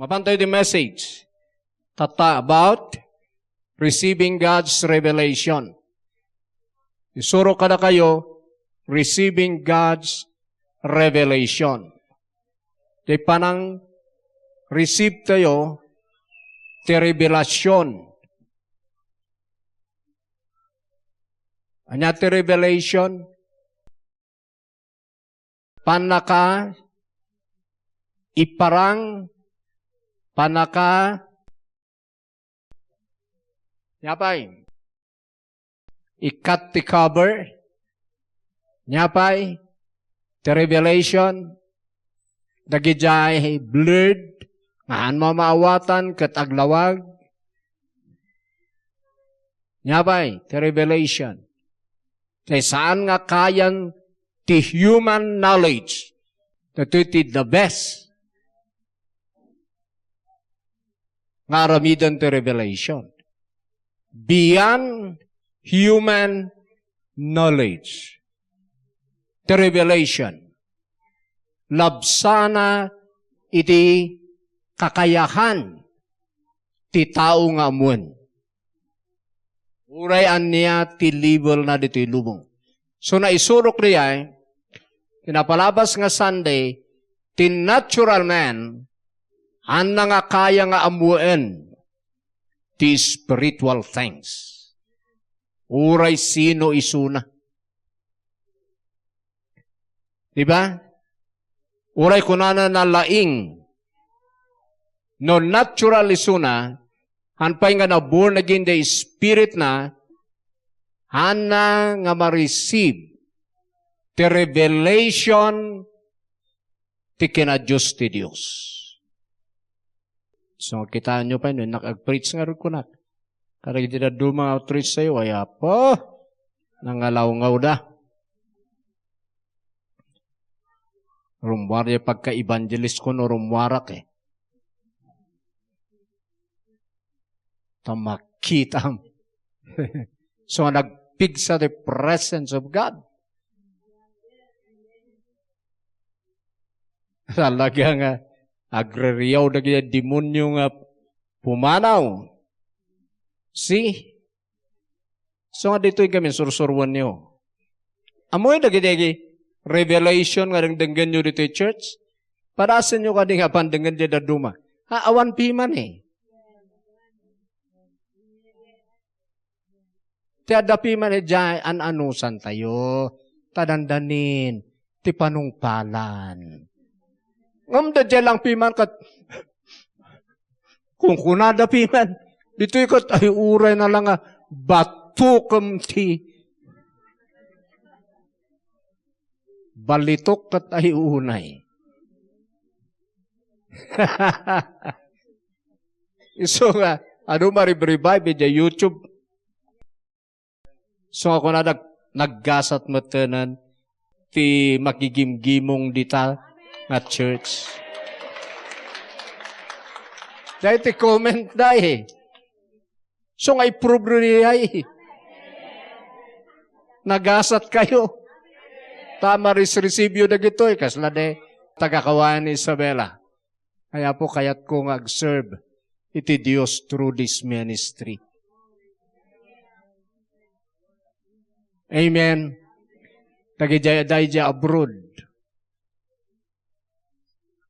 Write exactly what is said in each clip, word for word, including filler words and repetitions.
Bantay the message. Tatta about receiving God's revelation. Isuro kadakayo, receiving God's revelation. Ti panang receive tayo ti revelation. Ania ti revelation? Pannaka iparang, pannaka, nia pay, i-cut ti cover, nia pay, ti revelation, dagidiay blurred, nga haan maawatan ket aglawag, nia pay, ti revelation. Ti saan nga kayan ti human knowledge. Datoy ti the best nga aramiden ti revelation. Beyond human knowledge. Ti revelation. Labsana iti kakayahan ti tao nga ammoen. Uray ania ti level na ditoy lubong. So, naisurok diay, ti napalabas nga Sunday, ti natural man, haanna nga kaya nga ammoen ti spiritual things. Uray sino isuna. Di ba? Uray kunana nalaing. No natural isuna, haan pay nga na-born again the Spirit na, haanna nga ma-receive ti revelation ti kinadios ti Dios. So, kitaenyo pay, no, innak ag-preach nga rugkunak. Kadagiti dadduma nga outreach tayo, ay, apo, nangalawngaw da. Rummuar diay pagka-evangelist ko no rummuarak, eh. Ta makitam. So, nagpigsa the presence of God. Talaga nga, agreriyaw dagiti demonio nga pumanaw. See? So nga ditoy kami, sursuruenyo. Ammoyo dagiti revelation nga dengdenggenyo ditoy church? Padasenyo kadi nga pandenggen diay dadduma. Ha, awan piman eh. Ti adda piman idiay an-anusan tayo, ta dandanin ti panungpalan. Ngem daydiay lang piman ket kunkunada piman, ditoy ket ay uray na lang nga batukem ti balitok ket ay unay. Isu nga, adu ma-revive idiay YouTube. So, ako na nag-, naggasat metten ti makigimgimong dita nga church. Dayta ti comment da eh. So, nga iprove diay. Nagasat kayo. Ta ma-receive-yo dagitoy. Kasla de, taga-Kawayan ni Isabela. Ay, Apo, kayatko nga ag-serve iti Dios through this ministry. Amen. Dagidiay adda idiay abroad.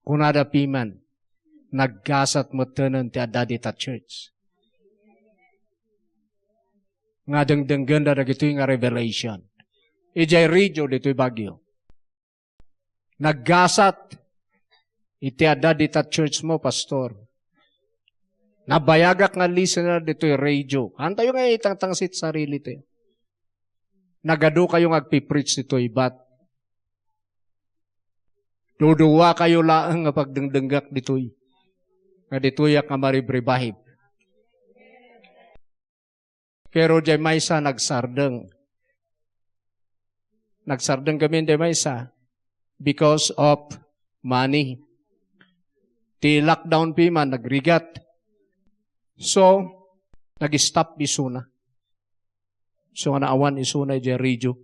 Kunada piman, naggasat metten ti adda dita church. Nga dengdenggenda dagitoy nga revelation. Idiay radio ditoy Baguio. Naggasat iti adda dita church mo, pastor. Nabayagak nga listener ditoy radio. Haantayo nga itangtangsit sarili tayo. Nagadu kayo nga agpipreach ditoy, but duduwa kayo laeng nga pagdengdenggak ditoy. Nga ditoyak nga ma-revive. Pero diay maysa nagsardeng. Nagsardeng kami diay maysa because of money. Ti lockdown piman, nagrigat. So, nag-stop isuna. So, nga naawan isuna diay radio.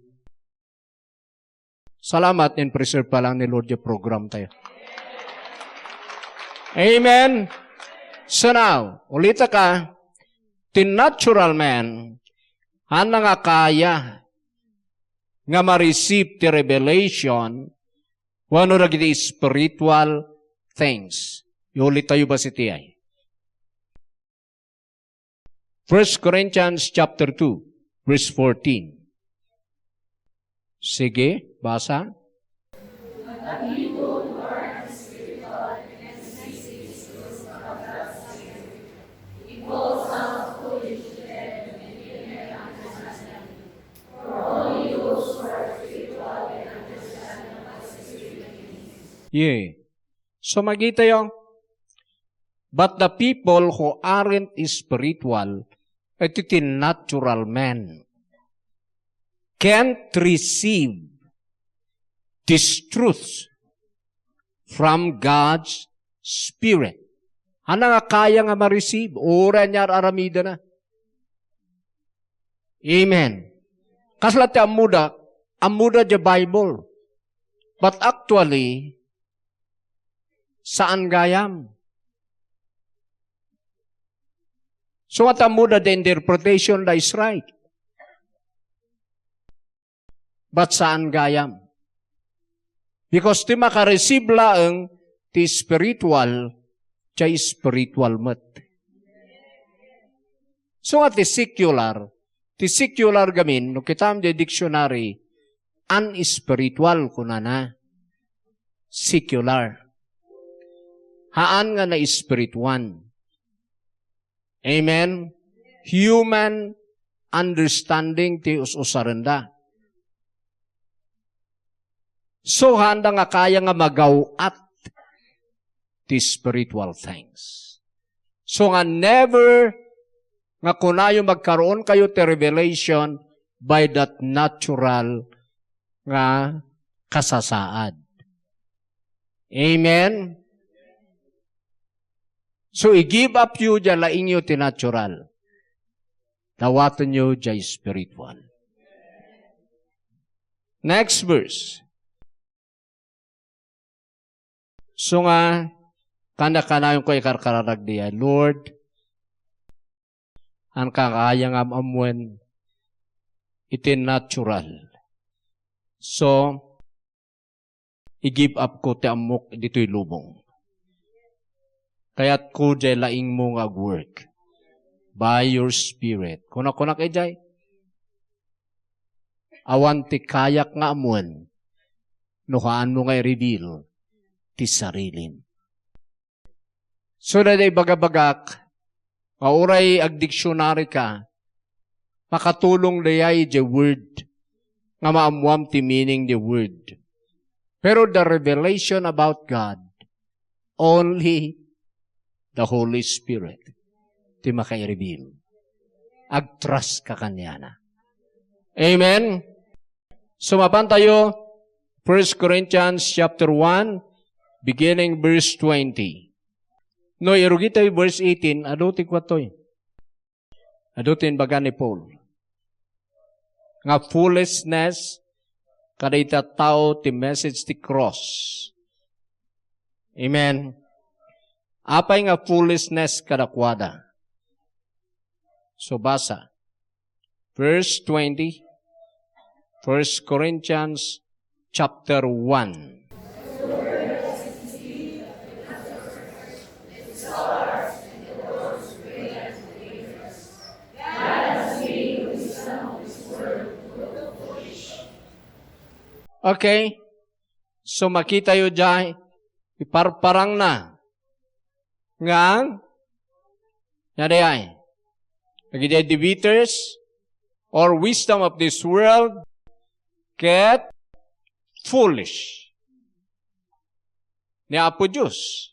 Salamat, in-preserve pa lang ni Lord yung program tayo. Amen. So now, ulitek, ti natural man, haanna nga kaya nga ma-receive ti revelation wenno dagiti spiritual things. Iulit tayo ba siti ay? First Corinthians chapter two, verse fourteen. Sige, basa. Yea. So, makitayo, but the people who aren't spiritual, iti ti natural man, can't receive this truth from God's Spirit. Haanna nga kaya nga ma-receive, uray ania ar-aramidena. Amen. Kasla ti ammoda, ammoda diay Bible. But actually, saan gayam. So, what ammoda, the interpretation da is right. But saan gayam. Because ti maka-receive laeng ti spiritual, diay spiritual met. So nga ti secular, ti secular gamin, no kitam diay dictionary, unspiritual, kunana. Secular. Haan nga naespirituan. Amen? Human understanding ti us-usarenda. So, haanda nga kaya nga magaw-at ti spiritual things. So nga never nga kunayo magkaroon kayo ti revelation by that natural nga kasasaad. Amen? So, i-give up yo diay laingyo ti natural. Dawatenyo diay spiritual. Next verse. So nga, kana-kanayonko ikarkararag diay, Lord, haanka nga kaya nga am-ammoen iti natural. So, i-give up ko ti ammok ditoy lubong. Kayatko diay laingmo nga ag-work by your Spirit. Kuna-kunak idiay, awan ti kayak nga ammoen no haanmo nga i-reveal ti sarilim. So, dayta ibagabagak, nga uray agdictionary ka, makatulong dayay diay word, nga maammoam ti meaning diay word. Pero the revelation about God, only the Holy Spirit ti maka-reveal. Ag-trust ka kaniana. Amen? So, mapan tayo, First Corinthians chapter one, beginning verse twenty. No, irugitayo verse eighteen, adu ti kuatoy. Adu ti imbaga ni Paul. Nga foolishness kadayta tao ti message ti cross. Amen. Apay nga foolishness kadakuada? So, basa. Verse twenty, First Corinthians chapter one. Okay. So, makitayo diay, iparparangna nga, nga dayay. Dagiti debaters or wisdom of this world ket foolish. Ni Apo Dios,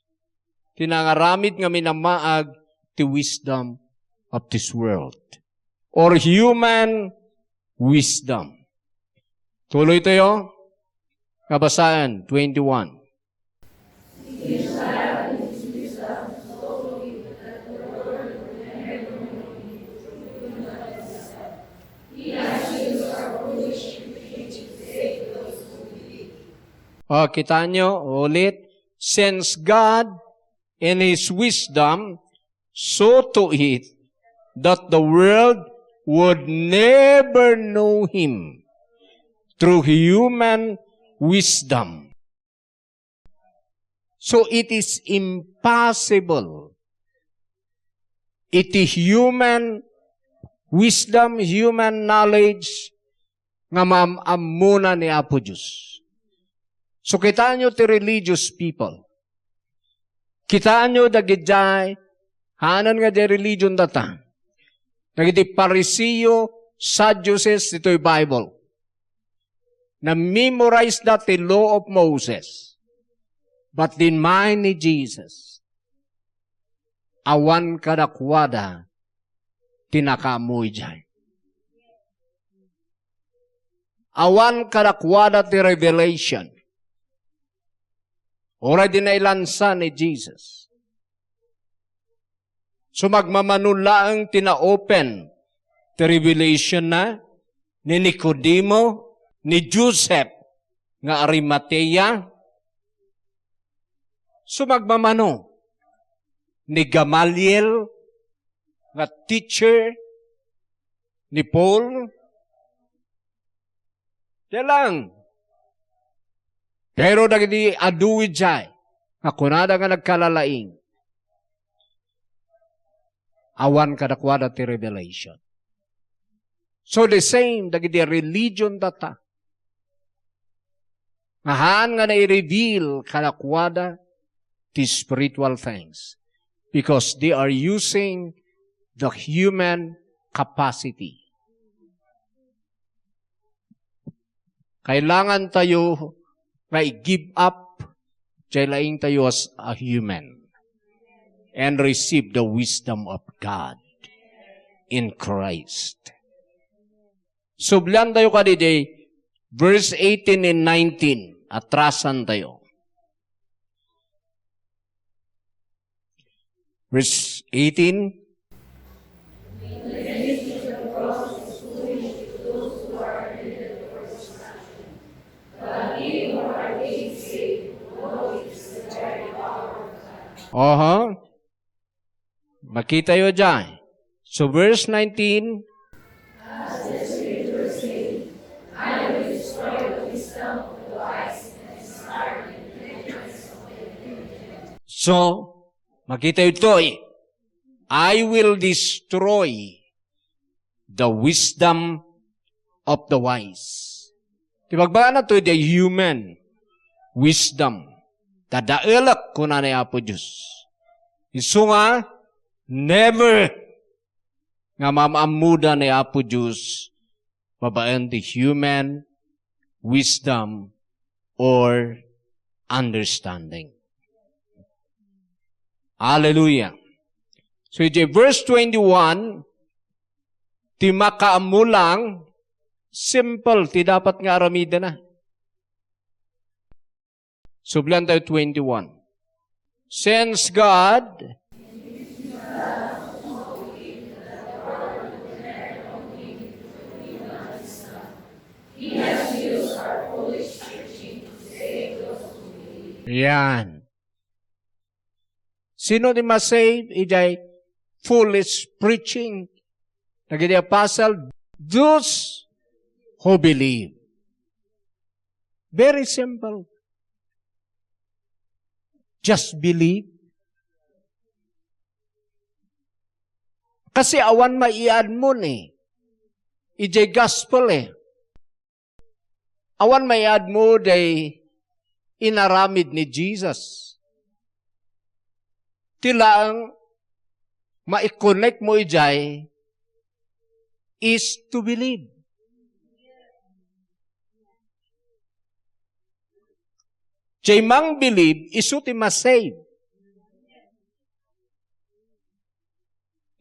ti nangaramid nga minammaag ti wisdom of this world or human wisdom. Tuloy tayo nga basaen, twenty-one. O, kita nyo, ulit, since God in His wisdom saw to it that the world would never know him through human wisdom. So it is impossible. Iti human wisdom, human knowledge, nga maam-ammona ni Apo Dios. So, kitaenyo ti religious people. Kitaenyo dagidiay, haanen nga di religion data. Dagiti Pariseo, Sadducees, ditoy Bible. Na-memorize da ti Law of Moses. But din mind ni Jesus, awan kadakuada ti nakaammo idiay. Awan kadakuada ti revelation. Uray di nailansa ni Jesus. So, magmamano laeng ti na-open ti revelation na ni Nicodemo, ni Joseph nga Arimatea. So, magmamano ni Gamaliel nga teacher ni Paul. Diay lang. Pero dagiti adu idiay, nga kunada nga nagkalalaing, awan kadakuada ti revelation. So the same, dagiti religion data, nga haan nga nai-reveal kadakuada ti spiritual things because they are using the human capacity. Kailangan tayo nga i-give up diay laing tayo as a human and receive the wisdom of God in Christ. Sublian tayo kadi diay verse eighteen and nineteen. Atrasan tayo. Verse eighteen. Aha. Makitayo diay. So, verse nineteen. So, makitayo ditoy, "I will destroy the wisdom of the wise." Ti bagbagana to, the human wisdom. Dadaelek, kuna ni Apo Dios. Isu nga, never nga maam-ammoda ni Apo Dios babaen ti human wisdom or understanding. Hallelujah. So, iti verse twenty-one, ti makaammo lang, simple ti dapat nga aramidena. Sublian tayo twenty-one. Since God, yan. Sino ti masave idiay foolish preaching? Dagiti apostle, those who believe. Very simple. Just believe. Kasi awan maiadmo ni idiay gospel eh. Awan maiadmo diay inaramid ni Jesus. Ti laeng maikonek mo idiay is to believe. Diay mang-believe, isu ti masave.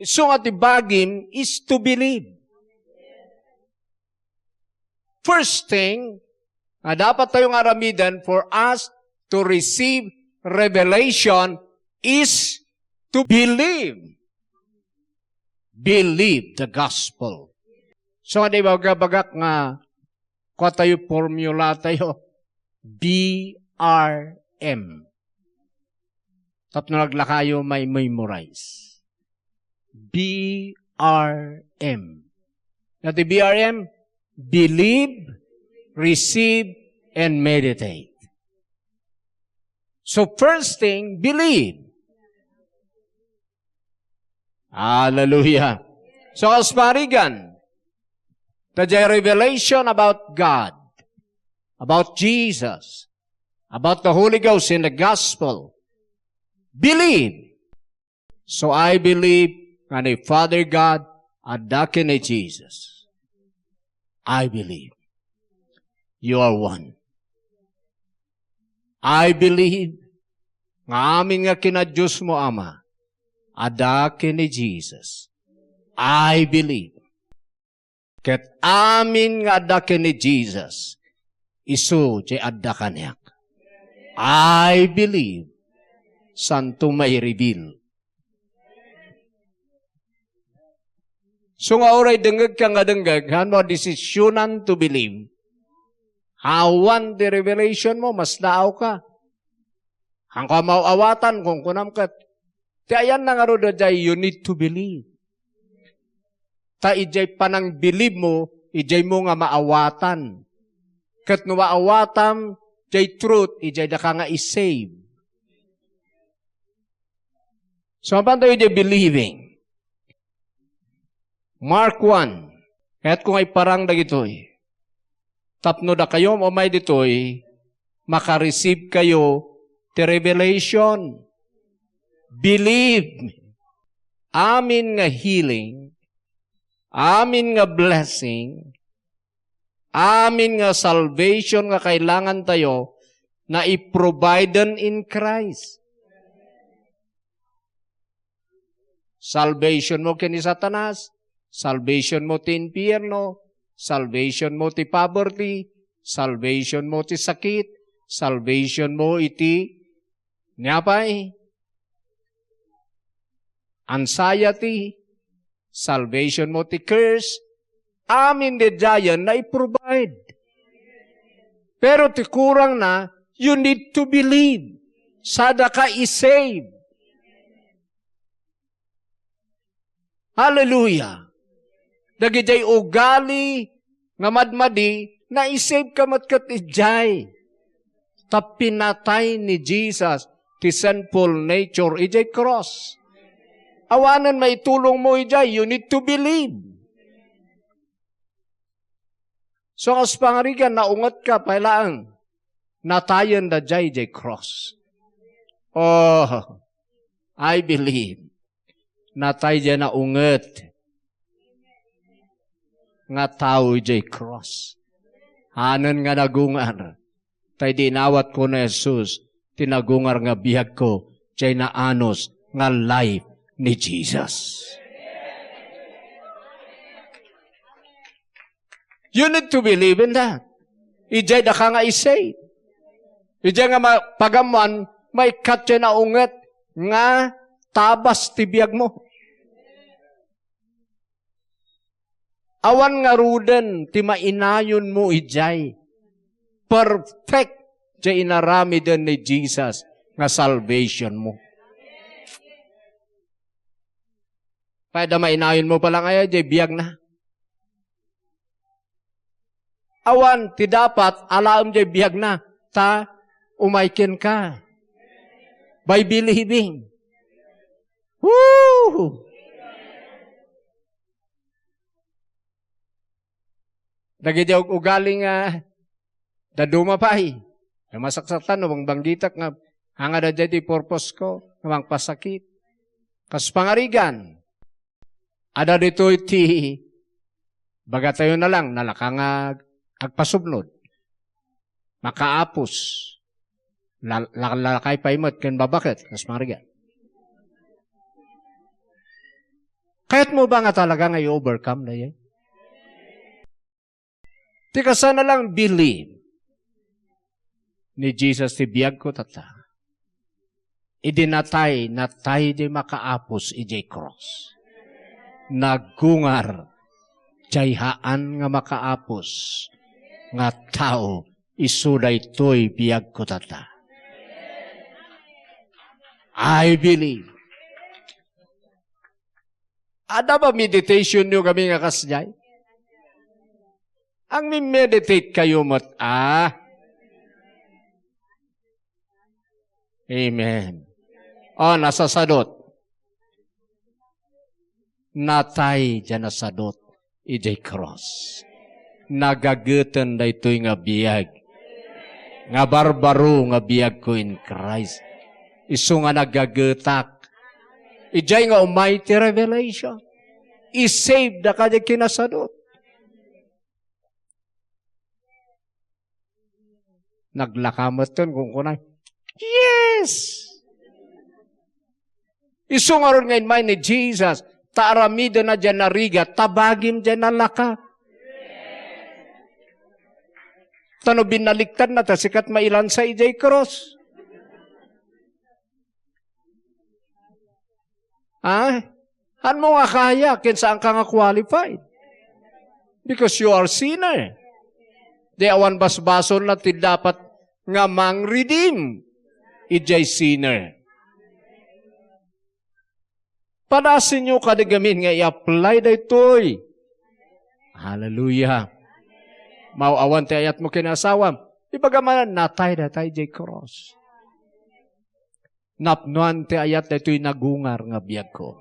Isu nga ti bagim is to believe. First thing nga dapat tayo nga aramiden for us to receive revelation is to believe. Believe the gospel. So, nga di bagabagak nga kua tayo formula tayo, B R M. Tapno naglakayo, may memorize. B R M. Dati B R M, believe, receive, and meditate. So first thing, believe. Hallelujah. So, as parigan, the revelation about God, about Jesus, about the Holy Ghost in the gospel, believe. So I believe nga ni Father God, adda ken ni Jesus. I believe you are one. I believe nga amin nga kinadiosmo, Ama, adda ken ni Jesus. I believe. Ket amin nga adda ken ni Jesus, isu ti adda kaniak. I believe. Santo maireveal. So nga uray dengngegka nga dengngeg, haan mo a desisionan to believe. Awan ti revelation mo, masdaawka. Haanka maaw-awatan, kunkunam ket, ti ayanna ngarud idiay, you need to believe. Ta idiay panangbilib mo, idiay mo nga maawatan. Ket no maawatam, idiay truth, idiay daka nga i-save. So, mapan tayo idiay believing. Mark one, kayatko nga iparang dagitoy. Tapno dakayo umay ditoy, makareceive kayo ti revelation. Believe me. Amin nga healing, amin nga blessing, amin nga salvation nga kailangan tayo, naiproviden in Christ. Salvation mo ken ni Satanas, salvation mo ti impierno, salvation mo ti poverty, salvation mo ti sakit, salvation mo iti, ania pay? Anxiety, salvation mo ti curse, amin daydiayen nai-provide. Pero ti kurangna, you need to believe. Sadaka i-save. Hallelujah. Dagidiay ugali nga madmadi, nai-save ka met ket idiay. Ta pinatay ni Jesus ti sinful nature idiay cross. Awanen maitulong mo idiay, you need to believe. So, as pangarigan, naungetka pay laeng. Natayen daydiay idiay cross. Oh, I believe. Natay diay naunget nga tao idiay cross. Hanen nga nagungar. Ta idi inawatko ni Jesus, ti nagungar nga biagko, diay naanus nga life ni Jesus. You need to believe in that. Idiay daka nga i-save. Idiay nga ma-, pagammoan, maikkat diay naunget nga tabas ti biagmo. Awan ngaruden ti mainayonmo idiay. Perfect diay inaramiden ni Jesus nga salvationmo. Pay adda mainayonmo pay laeng aya diay biagna? Awan ti dapat alaem diay biagna, ta umay kenka. By believing. Woo! Dagiti ug-, ugali nga dadduma pay. Nga masaksaktan no bangbanggitak nga, haan nga daydiay ti purpose ko, nga mangpasakit. Kas pangarigan, adda ditoy ti, bagatayo na lang, nalaka nga ag-, agpasubnod. Makaapus. La-, la-, lakay pay met ken babaket, kas pangarigan. Kayatmo ba nga talaga nga i-overcome daydiay? Ti kasano lang, believe. Ni Jesus ti biagko, Tata. Idi natay, natay diay makaapus idiay cross. Nagungar diay haan nga makaapus nga tao, isu daytoy biagko, Tata. I believe. Adda ba meditation nyo kami nga kasdiay? Ang mi-meditate kayo met, ah. Amen. O, nasasadot. Natay diay nasadot idiay cross. Nagageten daytoy nga biag. Nga barbaro nga biagko in Christ. Isu nga nagagetak. Idiay nga umay ti revelation. I-save daka diay kinasadot. Naglaka metten, kunkunay, "Yes!" Isu ngarud nga immay ni Jesus, ta aramidena diay narigat, ta bagim diay nalaka. Ta no binaliktadna, ta sika ti mailansa idiay cross. Ha? Hanmo nga kaya, ken saanka nga qualified. Because you are sinner. Di awan basbasolna ti dapat nga mang-redeem idiay sinner. Padasenyo kadi gamin nga i-apply daytoy. Hallelujah. Maaw-awan ti ayatmo ken asawam. Ibaga man, natay dayta idiay cross. Napnoan ti ayat daytoy nagungar nga biagko.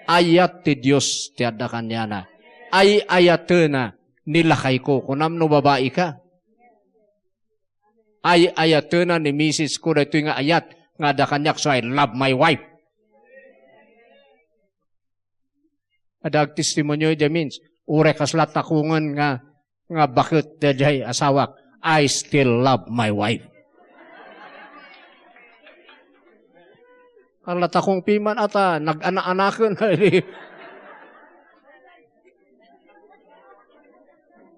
Ayat ti Dios ti adda kaniana. Ay-ayatena ni lakayko. Kunam no babai ka. Ay-ayatena ni misis ko daytoy nga ayat nga adda kaniak, so I love my wife. Adda agtestimonio idiay means, uray kasla takongen nga, nga baket daydiay asawak, I still love my wife. Ala, takong piman ata, nag-ana-anaken.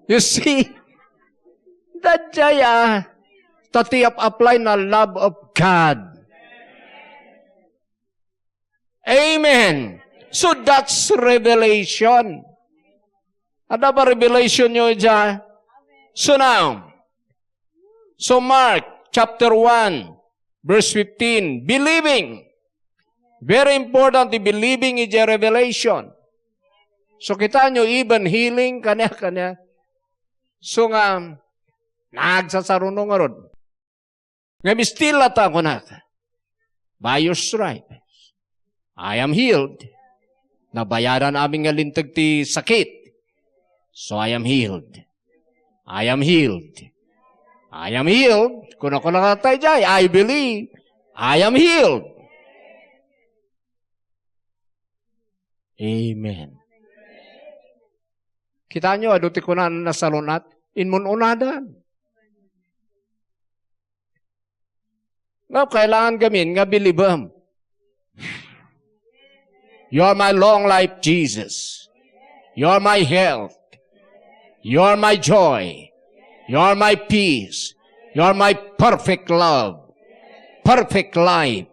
You see? Daydiay, ah, ta ti ap-apply na love of God. Amen. So that's revelation. Adda ba revelation nyo dya? So now, so Mark chapter one, verse fifteen, believing. Very important ti believing is a revelation. So kita nyo, even healing, kanya, kanya. So nga, nagsasaruno ngarud. Ngem still latta kunak, "By your stripe, I am healed." Nabayaran amin nga linteg ti sakit. So I am healed. I am healed. I am healed. Kuna-kuna ka tayo jay, "I believe. I am healed." Amen. Kita nyo, adu ti kunana nasalun-at, inmun-unadan. Ngem kailangan gamin nga bilibem. You are my long life, Jesus. You are my health. You are my joy. You are my peace. You are my perfect love. Perfect life.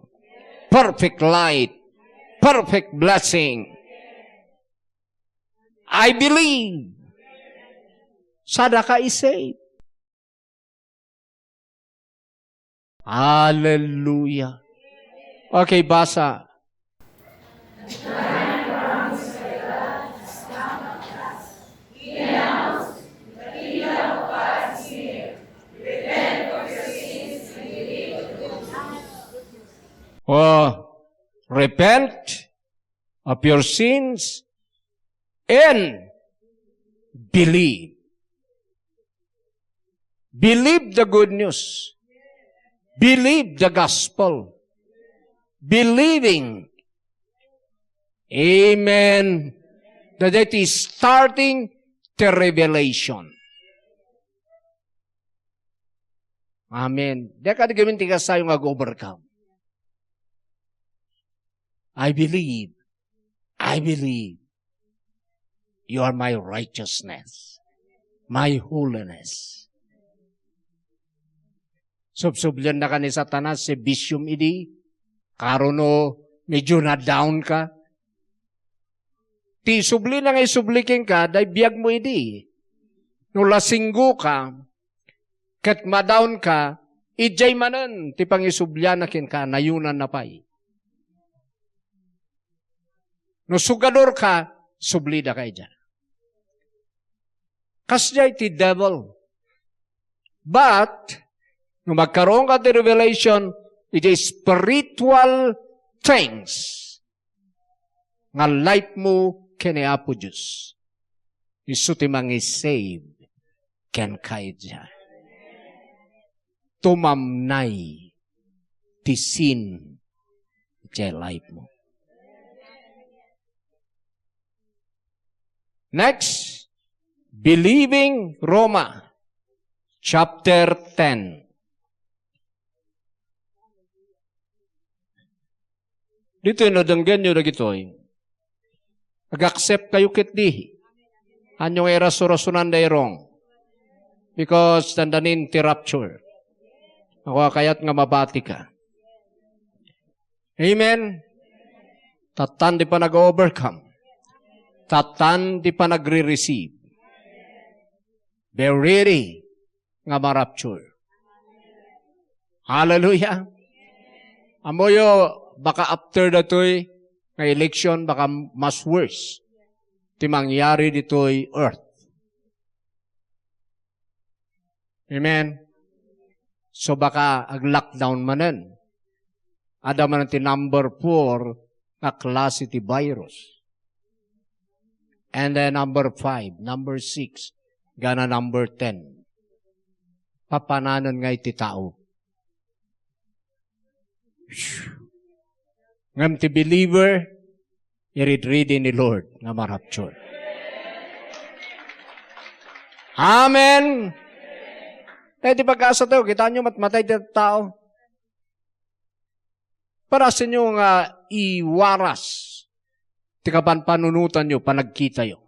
Perfect light. Perfect blessing. I believe. Sadaka i-save. Hallelujah. Okay, basa. Oh, repent of your sins and believe. Believe the good news. Believe the gospel. Believing. Amen. That it is starting the revelation. Amen. Dika di gamin ti kasayo nga ag-overcome. I believe. I believe. You are my righteousness. My holiness. Subsublianna ka ni Satanas, si bisiom idi. Karon no, medyo na-down ka. Ti isublina nga isubli kenka, day biag mo idi. No lasinggo ka, ket ma-down ka, idiay manen ti pangisubliana kenka, nayunan na pay. No sugadorka, sublidaka idiay. Kasdiay ti devil. But, no magkaroonka ti revelation, iti spiritual things, nga life mo ken ni Apo Dios. Isu ti mangisave kenka idiay. Tumamnay ti sin iti life mo. Next, believing Roma chapter ten. Ditoy no denggenyo dagitoy, ag-accept kayo ketdi. Anyo nga irasurasunan da irong? Because dandanin ti rapture. Ako kayat nga mabati ka. Amen? Tattan di panag-overcome. Tattan di panagre-receive. Be ready nga ma-rapture. Hallelujah! Ammoyo, baka after datoy nga election, baka mas worse ti mangyari ditoy earth. Amen? So baka ag-lockdown manen. Adda manen ti number four nga klase ti virus. And then number five, number six, gana number ten. Papananen nga iti tao. Ngem ti believer, irid-ridi ni Lord nga ma-rapture. Amen! Eh, ti pag-asa tayo, kita nyo, matmatay ti tao. Para sa inyo nga iwaras ti kapanpanunotan nyo, panagkita yo.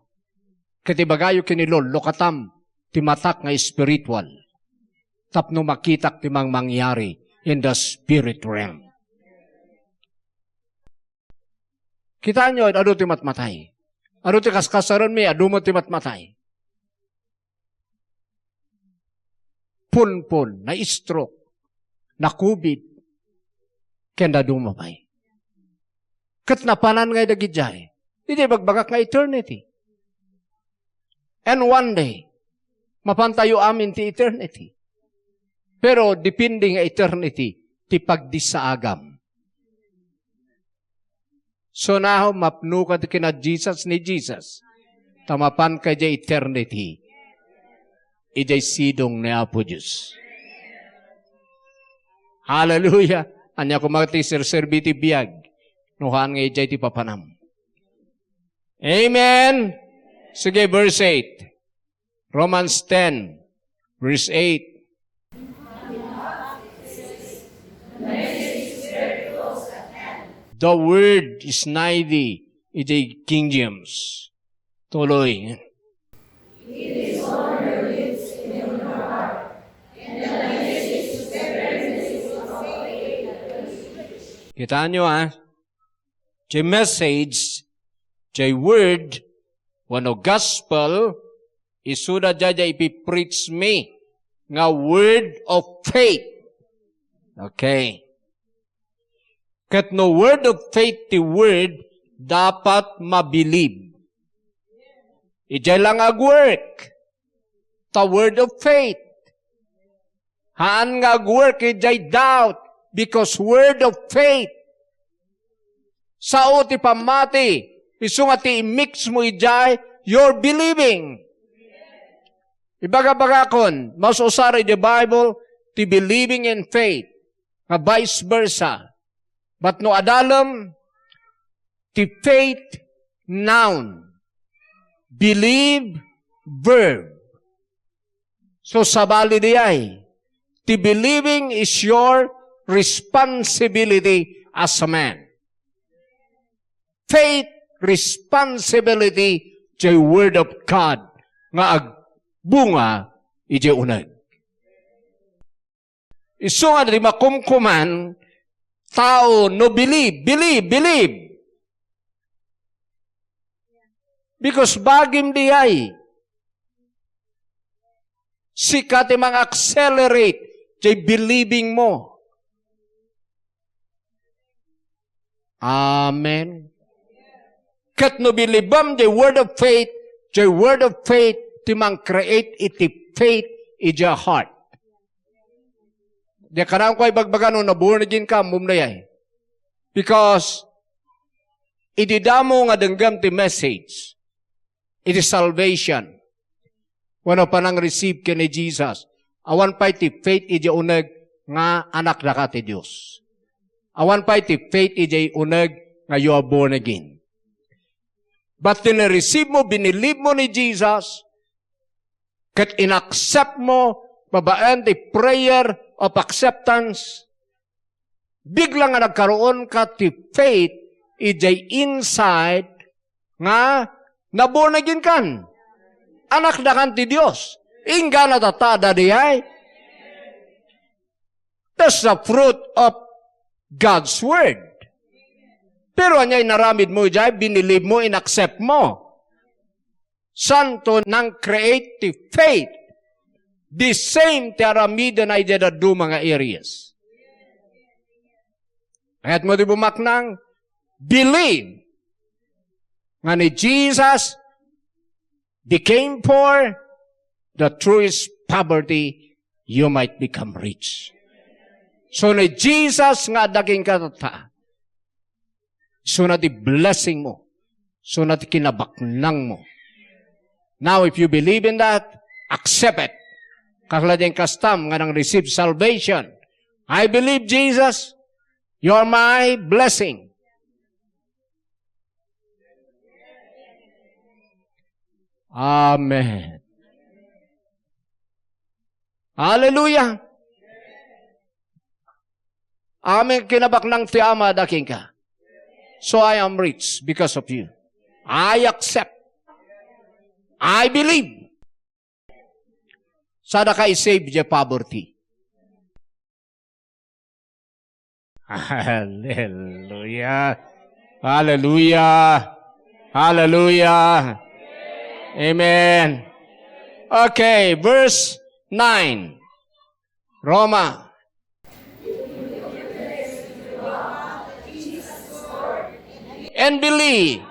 Ket ibagayo ken ni Lord, lukatam ti matak nga spiritual tapno makitak ti mangmangyari in the spirit realm. Kitaenyo, adu ti matmatay. Adu ti kaskasarenmi, adu met ti matmatay. Punpon, na-stroke, na-covid, ken dadduma pay. Ket napanan ngay dagidiay. Iti bagbagak nga eternity. And one day, mapantayo amin ti eternity. Pero depende nga eternity ti pagdissaagam. So, naho, mapnoka ti kina Jesus ni Jesus, ta mapanka idiay eternity, idiay sidong ni Apo Dios. Hallelujah! Ania koma ti serserbi ti biag, no haan nga idiay ti papanam. Amen! Sige, verse eight. Romans ten, verse eight. The word is nigh thee, idiay King James. Tuloy. Kitaenyo, ha? Ti message, ti word, wenno gospel, isuda daydiay ipipreach mi nga word of faith. Okay. Ket no word of faith ti word, dapat mabilib. Idiay la nga agwork. Ta word of faith. Haan nga agwork idiay doubt, because word of faith. Sao ti pammati, isu nga ti i-mix mo idiay, you're believing. Ibagabagakon, mas usar idiay Bible, ti believing and faith, nga vice versa. But no adalem, ti faith, noun. Believe, verb. So, sabali diay, ti believing is your responsibility as a man. Faith, responsibility, ti word of God nga agbunga idiay uneg. Isu nga di makumkuman, tao, no believe, believe, believe. Because bagim diay. Sika ti mang-accelerate ti believing mo. Amen. Ket no bilibem the word of faith, the word of faith ti mang-create iti faith idiay heart. Di kanam ko ibagbaga no na-born again ka, ammom dayay. Because idi damo nga denggem ti message, iti salvation, wenno panang-receive ken ni Jesus, awan pay ti faith idiay uneg nga anakdaka ti Dios. Awan pay ti faith idiay uneg nga you are born again. But ti ni-receive mo, binilib mo ni Jesus, ket inaccept mo babaen ti prayer of acceptance, bigla nga nagkaroon ka ti faith idiay inside nga na-born again kan. Anakdakan ti Dios. Inggana tatta dayay. That's the fruit of God's word. Pero ania inaramid mo idiay, binilib mo, inaccept mo. Santo, nang-create ti faith. The same ti aramiden idiay dadduma nga areas. Kayat mo ti bumaknang? Believe nga ni Jesus became poor, that through his poverty, you might become rich. So ni Jesus nga adda kenka tatta, isuna ti blessing mo, isuna ti kinabaknang mo. Now, if you believe in that, accept it. Kasla diay kastam nga nang-receive salvation. I believe, Jesus, you are my blessing. Amen. Hallelujah. Amen. Kinabaknang ti Ama adda kenka. So I am rich because of you. I accept. I believe. Sadaka i-save idiay poverty. Hallelujah. Hallelujah. Hallelujah. Amen. Okay, verse nine. Roma. And believe.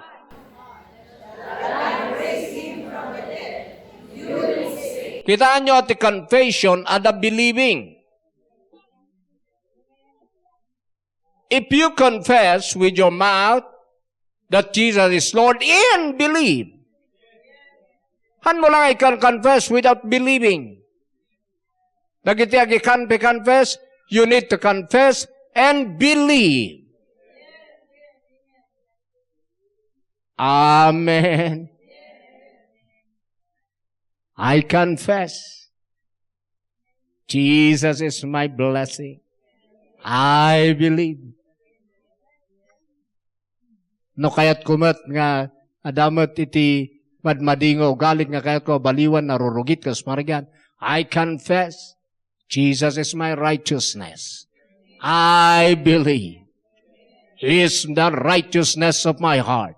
Kitaenyo, ti confession adda believing. If you confess with your mouth that Jesus is Lord and believe, han mo lang ikan-confess without believing. Dagiti agikan-, confess, you need to confess and believe. Amen. I confess, Jesus is my blessing. I believe. No kayatko met nga adda met iti madmadingo ugalit nga kayatko baliwan, narurugit kas marigan, I confess Jesus is my righteousness. I believe He is the righteousness of my heart,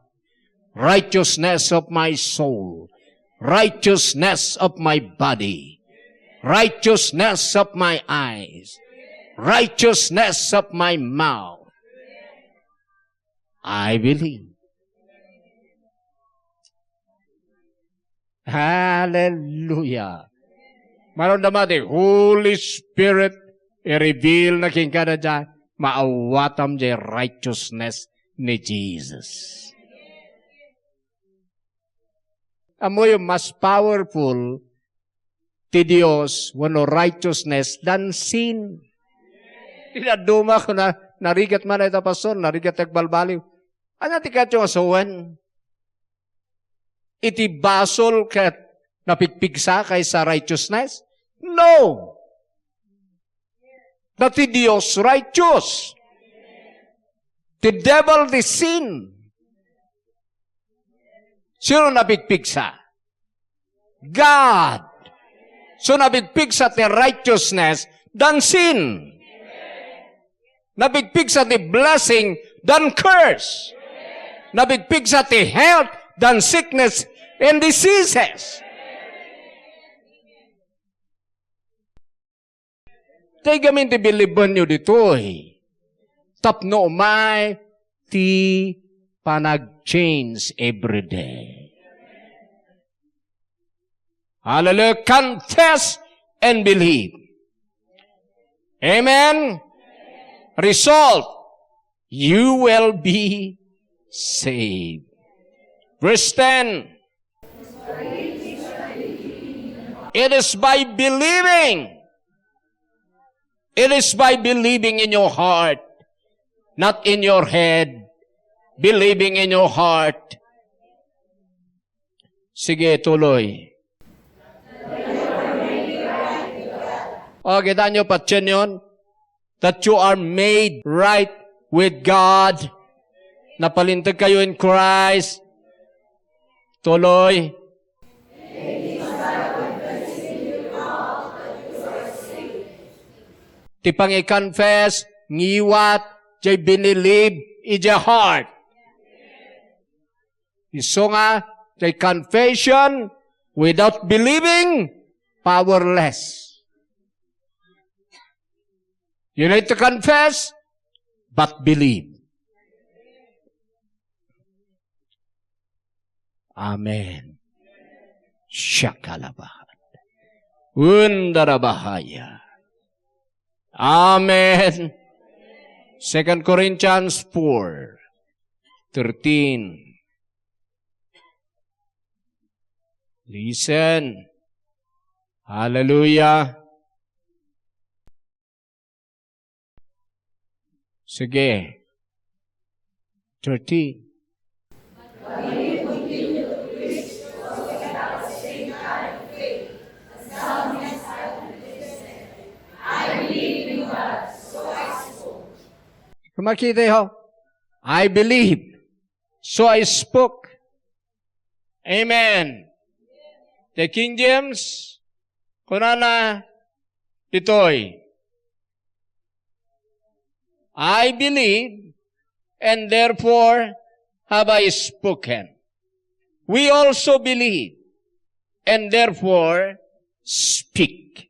righteousness of my soul, righteousness of my body, righteousness of my eyes, righteousness of my mouth. I believe. Hallelujah. Maron dama ti Holy Spirit, i-reveal na kenka dayta, maawatam diay righteousness ni Jesus. Ammoyo, mas powerful ti Dios wenno righteousness than sin. Ti dadduma ko na, narigat man ita, pastor, narigat ti agbalbaliw. Ania ti kayatyo nga sawen? Iti basol ket napigpigsa kaysa righteousness? No! Ta ti Dios righteous. Ti devil ti sin. Sino napigpigsa? God. So napigpigsa ti righteousness than sin. Napigpigsa ti blessing than curse. Napigpigsa ti health than sickness and diseases. Tay gamin ti bilibbenyo ditoy. Tapno umay ti panag-change every day. Hallelujah. Confess and believe. Amen. Result, you will be saved. Verse ten. It is by believing. It is by believing in your heart, not in your head. Believing in your heart. Sige, tuloy. O, kita nyo, patien yon. That you are made right with God. Napalinteg kayo in Christ. Tuloy. Ti pangi-confess, ngiwat, jay binilib, ijay heart. Isu nga, the confession without believing, powerless. You need to confess, but believe. Amen. Shakalabahan. Undarabahaya. Amen. Second Corinthians four thirteen. Listen. Hallelujah. Sige. Thirteen. Makita ho. I believe. So I spoke. Amen. The King James, kunana ditoy, "I believe, and therefore have I spoken." We also believe, and therefore speak.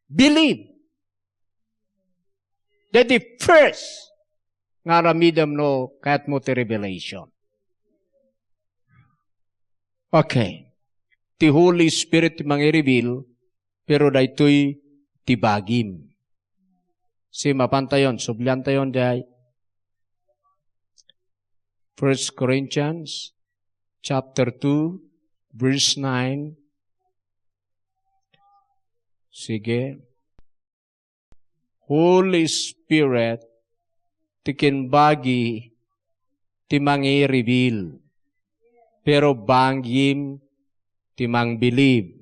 Believe. That the first nga aramidem no kayatmo ti revelation. Okay. Ti Holy Spirit ti mangi-reveal, pero daytoy ti bagim. Si mapantayon, subliantayon diay First Corinthians chapter two, verse nine. Sige. Holy Spirit ti kimbagi ti mangi-reveal, pero bagim ti mangbilib.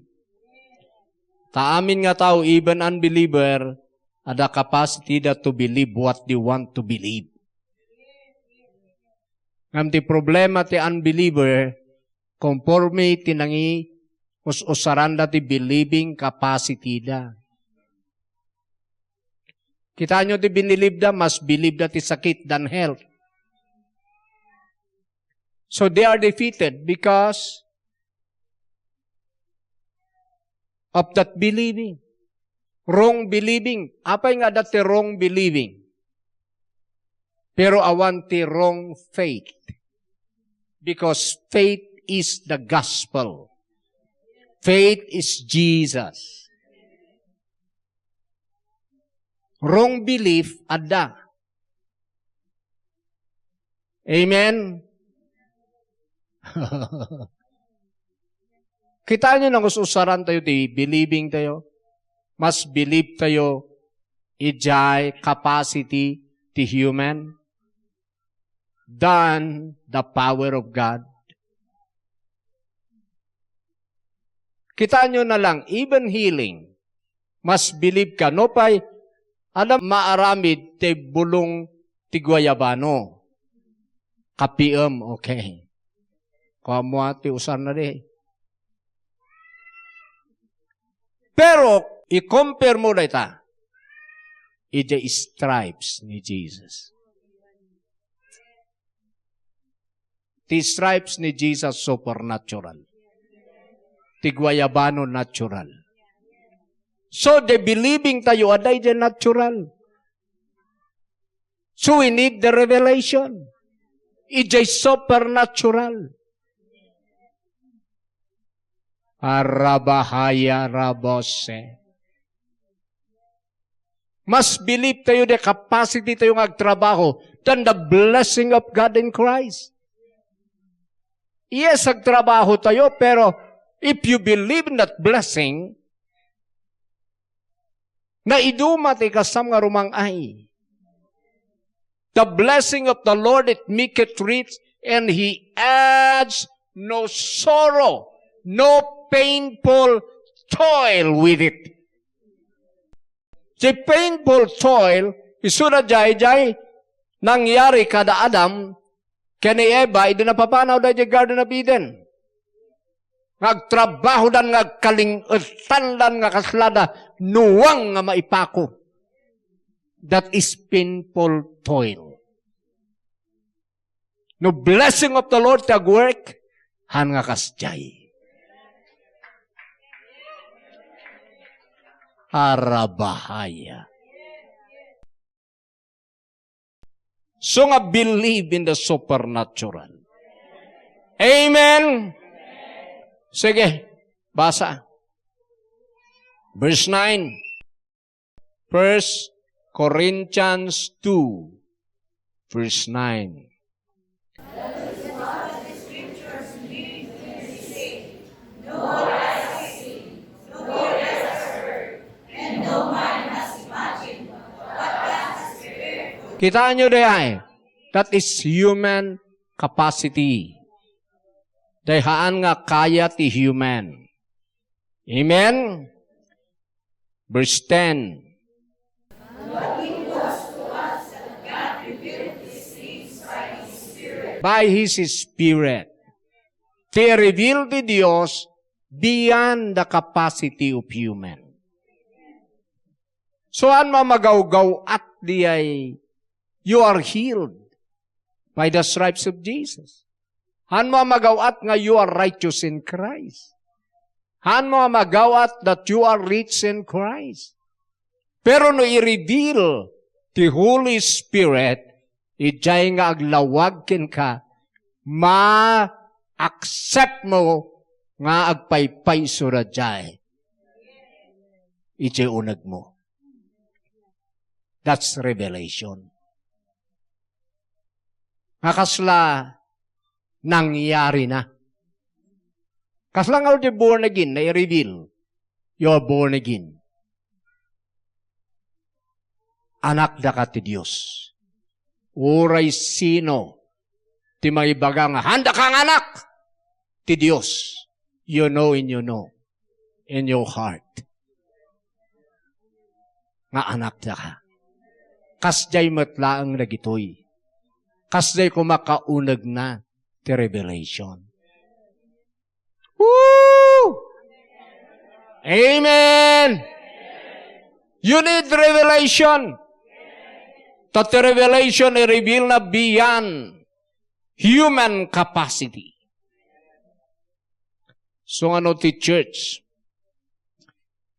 Ta amin nga tao, even unbeliever, adda capacity da to believe what they want to believe. Ngem ti problema ti unbeliever, conforme ti nangi-us-usaranda ti believing capacity da. Kitaenyo ti binilibda, mas bilibda ti sakit than health. So they are defeated because of that believing. Wrong believing. Apay nga adda ti wrong believing? Pero awan ti wrong faith. Because faith is the gospel. Faith is Jesus. Wrong belief, adda. Amen? Kitaenyo, nangus-usaran tayo ti believing tayo. Mas believe tayo idiay capacity ti human than the power of God. Kitaenyo na lang, even healing, mas believe ka. No pay, adda maaramid ti bulong ti guayabano. Kapiem, okay. Kuamo ti usarna di. Pero, i-compare mo dayta, idiay stripes ni Jesus. Ti stripes ni Jesus supernatural. Ti guayabano natural. So, the believing tayo, adda idiay natural. So we need the revelation. Idiay supernatural. Arabahaya rabose. Mas believe tayo the capacity tayo nga agtrabaho than the blessing of God in Christ. Yes, agtrabaho tayo, pero if you believe in that blessing, naiduma ti kasam nga rumang-ay. The blessing of the Lord, it maketh rich, and he adds no sorrow, no painful toil with it. Ti painful toil, isuna jay, jay nangyari kada Adam ken ni Eva idi napapanawda idiay Garden of Eden. Nga agtrabahodan nga agkaling-etandan nga kaslada nuang nga maipako. That is painful toil. No blessing of the Lord ti agwork, han nga kasjay. Arabahaya. So nga believe in the supernatural. Amen. Sige, basa. Verse nine. First Corinthians two, verse nine. Kitaenyo diay, that is human capacity. Dayhaan nga kaya ti human. Amen? Verse ten. By His Spirit. Ti reveal ti Dios beyond the capacity of human. So, han mo a magawgaw-at diay, you are healed by the stripes of Jesus. Han mo a magawat nga you are righteous in Christ. Han mo a magawat that you are rich in Christ. Pero no i-reveal ti Holy Spirit, idiay nga aglawag kenka, ma-accept mo nga agpaypayso daydiay idiay unegmo. That's revelation. Nga kasla nangyari na. Kasla nga di born again, na-reveal. You're born again. Anak daka ti Dios. Uray sino ti maibaga nga, "Handa kang anak ti Dios." You know and you know in your heart nga anak daka. Kasdiay met laeng dagitoy. Kasdiay koma kaunegna ti revelation. Woo! Amen! You need revelation. That the revelation i-reveal na beyond human capacity. So, ano ti church?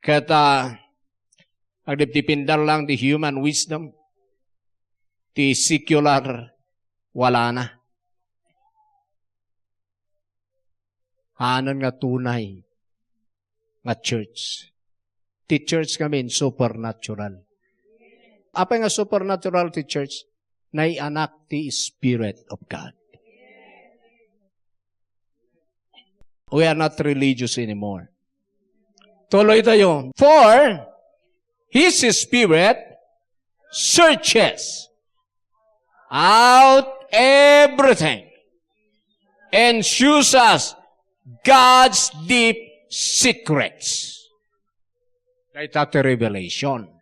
Ket, ah, agdipdipindar lang ti human wisdom, ti secular, wala na. Hanan nga tunay nga church. Ti church ngamin, supernatural. Apay nga supernatural ti church? Naianak ti Spirit of God. We are not religious anymore. Tuloy tayo. For His Spirit searches out everything and shows us God's deep secrets. Dayta ti revelation.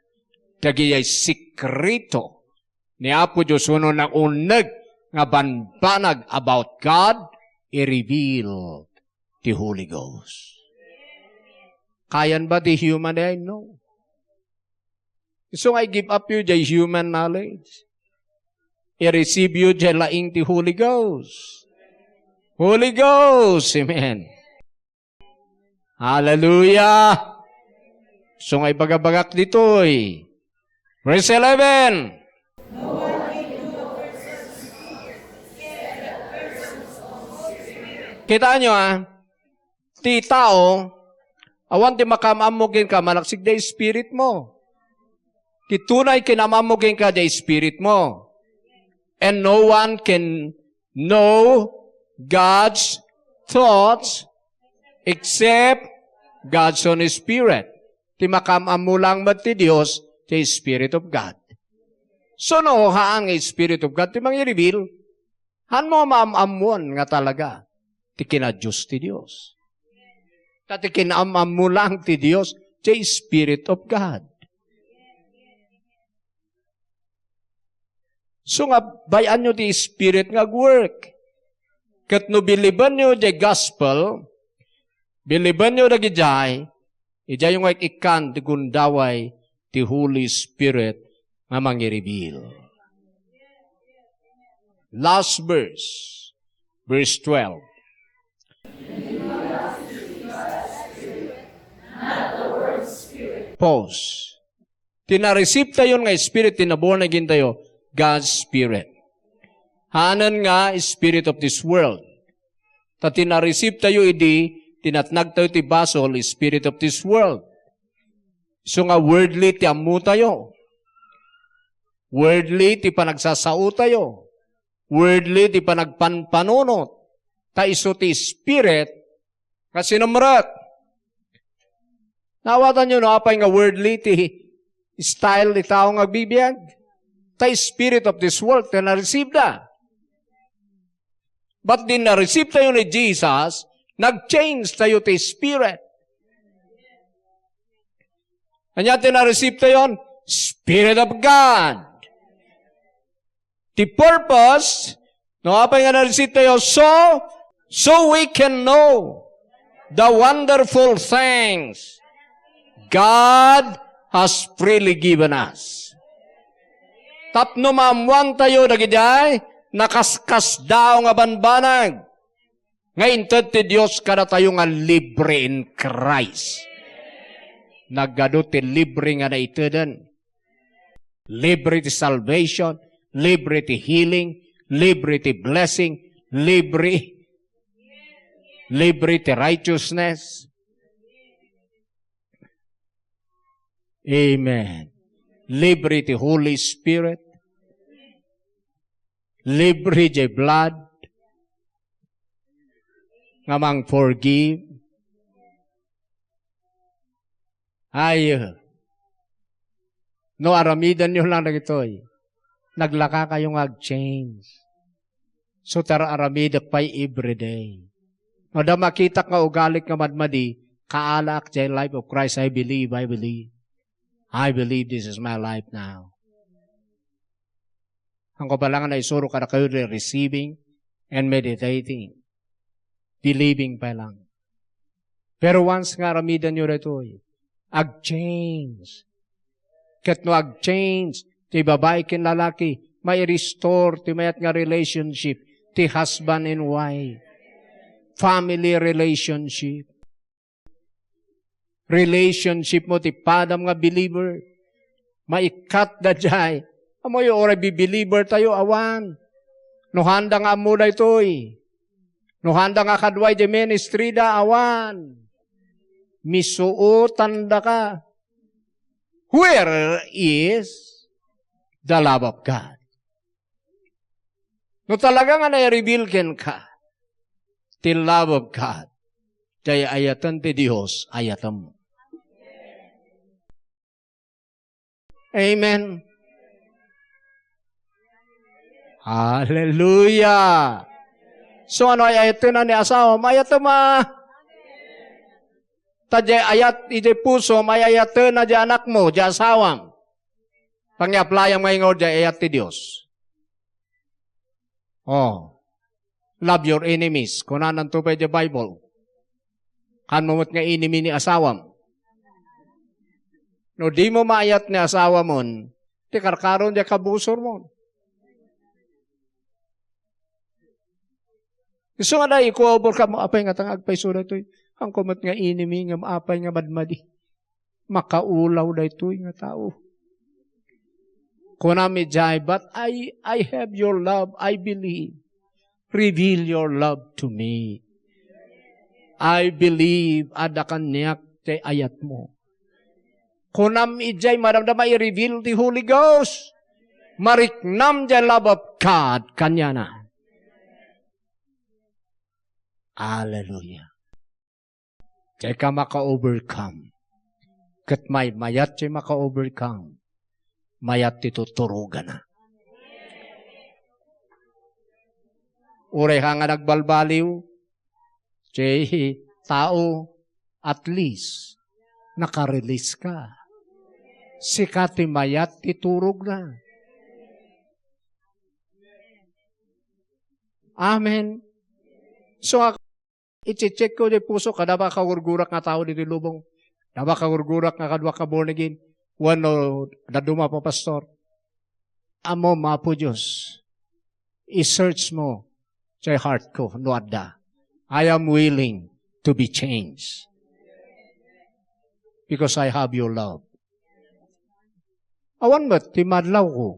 Dagiti sekreto ni Apo Dios wenno nauneg nga bambanag about God, i-reveal ti Holy Ghost. Kayan ba ti human? No. Isu nga i-give up yo jay human knowledge. I-receive yo jay laing ti Holy Ghost. Holy Ghost. Amen. Hallelujah. Isu nga ibagabagak ditoy. Verse eleven. Kita nyo, ah, ti tao, awan ti makaam-ammo kenka, malaksid da spirit mo. Ti tunay kinam-ammo kenka, da spirit mo. And no one can know God's thoughts except God's own Spirit. Ti makaam-ammo lang met ti Dios, ti Spirit of God. So, no, haan nga Spirit of God ti mangireveal, haan mo maam-ammuan nga talaga ti kina-Dios ti Dios. Ta ti kinam-ammo lang ti Dios, ti Spirit of God. So nga, bay-anyo ti Spirit nga agwork. Ket no bilibenyo diay gospel, bilibenyo dagidiay, idiayyo nga ik-ikkan ti gundaway ti Holy Spirit nga mangireveal. Last verse, verse twelve. Pause. Ti na-receive tayon nga Spirit, ti na-born again tayo, God's Spirit. Haanen nga spirit of this world. Ta ti na-receive tayo idi tinatnag tayo ti basol, spirit of this world. Isu nga worldly ti ammo tayo. Worldly ti panagsasao tayo. Worldly ti panagpanpanunot. Ta isu ti spirit nga sinumrek. Naawatanyo no apay nga worldly ti style ti tao nga agbibiag? Ta spirit of this world ti na-receive da. But di na-receive tayo ni Jesus, nag-change tayo ti spirit. Ania ti na-receive tayon? Spirit of God. Ti purpose, no apay nga na-receive tayo, so, so we can know the wonderful things God has freely given us. Tapno maammuan tayo dagidiay nakaskasdaaw nga banbanag nga inted ti Dios kadatayo nga libre in Christ. Nagadu ti libre nga naiteden. Libre ti salvation, libre ti healing, libre ti blessing, libre, libre ti righteousness. Amen. Libre ti Holy Spirit. Libre ti blood nga mang-forgive. Ay, no aramidenyo lang dagitoy, naglaka kayo nga ag-change. So, tar-aramidek pay everyday. No, da makitak nga ugalik nga madmadi, kaalaak jay life of Christ. I believe, I believe. I believe this is my life now. Ang ko pa lang na isuro kadakayo, receiving and meditating. Believing pa lang. Pero once nga aramidenyo daytoy, ag-change. Ket no ag-change ti babai ken lalaki, mai-restore ti mayat nga relationship ti husband and wife. Family relationship. Relationship mo ti padam nga believer. Maikkat da jay. Amoyo, uray bibeliever tayo, awan. No handa nga ammo daytoy. No handa nga kaduay di ministry da, awan. Misuotan da ka. Where is the love of God? No talaga nga nai-reveal kenka ti love of God, jay ayaten ti Dios, ayatem. Amen. Hallelujah. So, ano ay ayaten ni asawa? Mayatem a. Ta jay ayat, ijay puso, mayayaten na jay anak mo, jay asawam. Pangi-applyam nga ingaw jay ayat ti Dios. Oh. Love your enemies. Kunananto pay jay Bible. Kaanmo met nga enemy ni asawam. No di mo maayat ni asawamon, ti karkaron jay kabusor mo. Isu nga da, iko overcome mo, apay nga tang agpayso daytoy. Ang kumet nga enemy nga apay nga madmadi. Makaulaw daytoy nga tao. Kunam idiay, "But I, I have your love, I believe. Reveal your love to me." I believe adda kaniak ti ayatmo. Kunam idiay madamdama, i-reveal ti Holy Ghost. Mariknam diay love of God kaniana. Hallelujah. Diay ka maka-overcome. Ket may mayat ti maka-overcome. Mayat ti tuturogana. Uray ka nga nagbalbaliw, ti tao, at least, nakarelease ka. Sika ti mayat ti turogna. Amen. So, ak-, iche-check ko di puso, kada ba kagurgurak nga tao ditoy lubong? Kada ba kagurgurak nga kadua ka born again? Wenno, dadduma pa, pastor? Ammom, Apo Dios, i-search mo diay heart ko no adda. I am willing to be changed because I have your love. Awan met ti madlawko.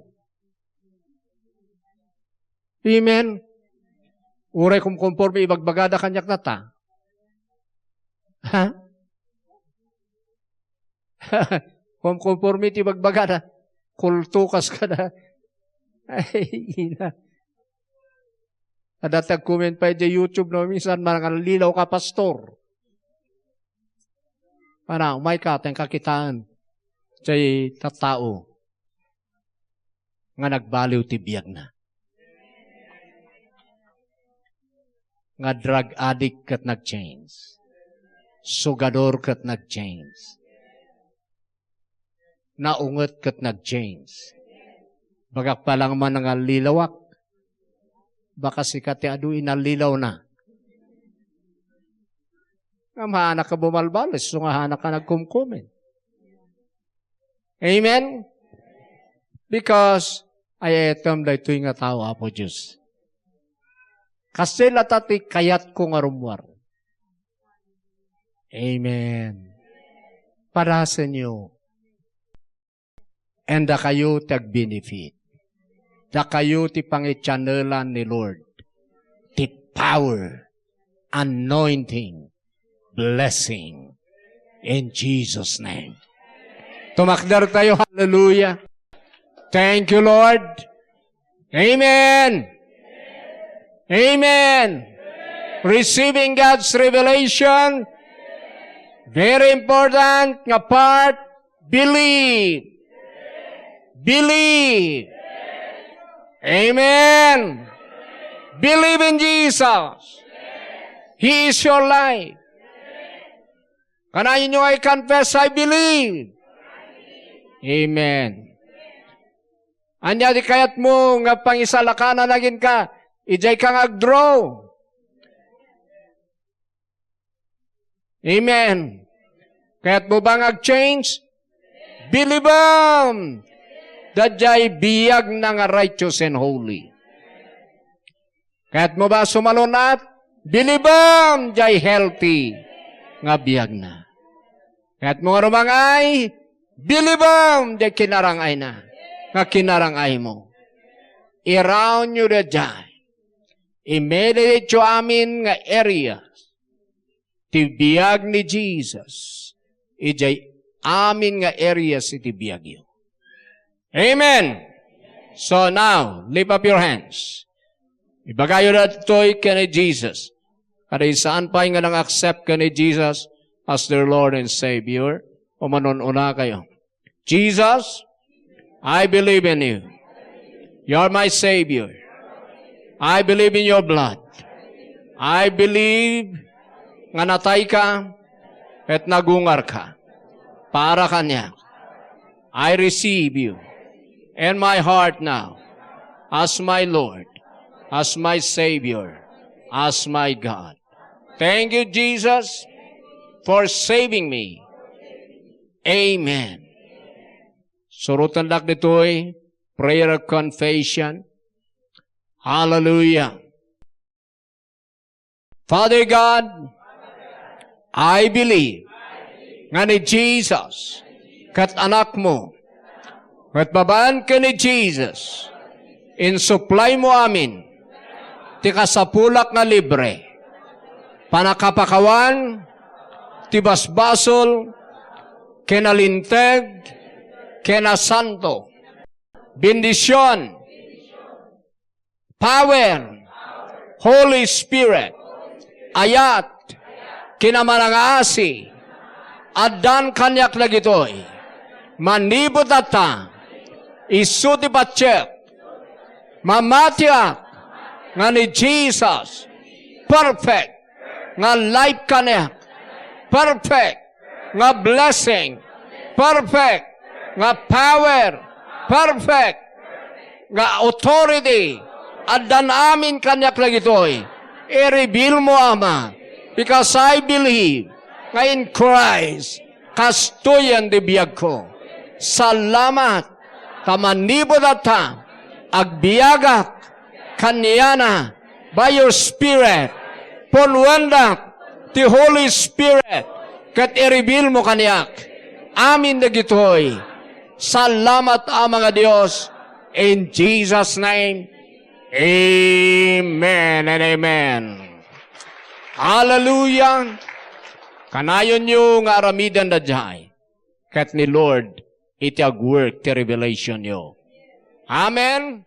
Amen. Uray kumkonforme ibagbagada kaniak nata. Ha? Kumkonforme ti ibagbagada. Kulto kas kada. Ay, ina. Adda ti agcomment pa idiay YouTube, no, minsan mangallilaw ka, pastor. Pana, umay ka, ten kakitaan. Diay tattao nga nagbaliw ti biagna. Nga drug addict ket nag-change. Sugador ket nag-change. Naunget ket nag-change. Bagak pa lang man nga allilawak. Baka sika ti adu inallilawna. Ngem haanka bumalbales, isu nga haanka nagcomment. Amen? Because ay-ayatem daytoy nga tao, Apo Dios. Kasdiay latta ti kayatko nga rummuar. Amen. Padasenyo. And dakayo ti agbenefit. Dakayo ti pangichanelan ni Lord. Ti power, anointing, blessing. In Jesus' name. Tumakder tayo. Hallelujah. Thank you, Lord. Amen. Amen. Receiving God's revelation. Very important nga part, believe. Believe. Amen. Believe in Jesus. He is your life. Kanayon nga i-confess, "I believe." Amen. Ania ti kayatmo nga pangisalakanan kenka, idiay ka nga agdraw? Amen. Kayatmo ba nga ag-change? Bilibam! Daydiay biagna nga righteous and holy. Kayatmo ba sumalun-at? Bilibam! Diay healthy nga biagna. Kayatmo nga rumang-ay? Bilibam! Diay kinarang-ayna nga kinarang-aymo. Iraonyo daydiay. I-meditate yo amin nga areas ti biag ni Jesus idiay amin nga areas iti biagyo. Amen. So now, lift up your hands. Ibagayo daytoy ken ni Jesus. Kada saan pay nga nang-accept ken ni Jesus as their Lord and Savior, umanon-una kayo. Jesus, I believe in you. You are my Savior. I believe in your blood. I believe nga natayka ket nagungarka para kaniak. I receive you in my heart now as my Lord, as my Savior, as my God. Thank you, Jesus, for saving me. Amen. Surotendak ditoy, prayer of confession. Hallelujah. Father God, I believe nga ni Jesus ket Anakmo, ket babaen ken ni Jesus, insupply mo amin ti kasapulak nga libre. Panakapakawan ti basbasol ken a linteg ken a santo. Bendision, power, Holy Spirit, ayat, kinamanangasi, addan kaniak dagitoy. Manipud ta, isu ti patiek, mamatiak nga ni Jesus, perfect nga life kaniak, perfect nga blessing, perfect nga power, perfect nga authority, addan amin kaniak dagitoy. I-reveal mo, Ama, because I believe nga in Christ, kastoyen ti biagko. Salamat, ta manipud ta, agbiagak kaniana by your Spirit. Punuendak ti Holy Spirit, ket i-reveal mo kaniak. Amin dagitoy. Salamat, Ama nga Dios. In Jesus' name, amen and amen. Hallelujah. Kanayonyo nga aramiden daydiay. Ket ni Lord, iti agwork ti revelationyo. Amen.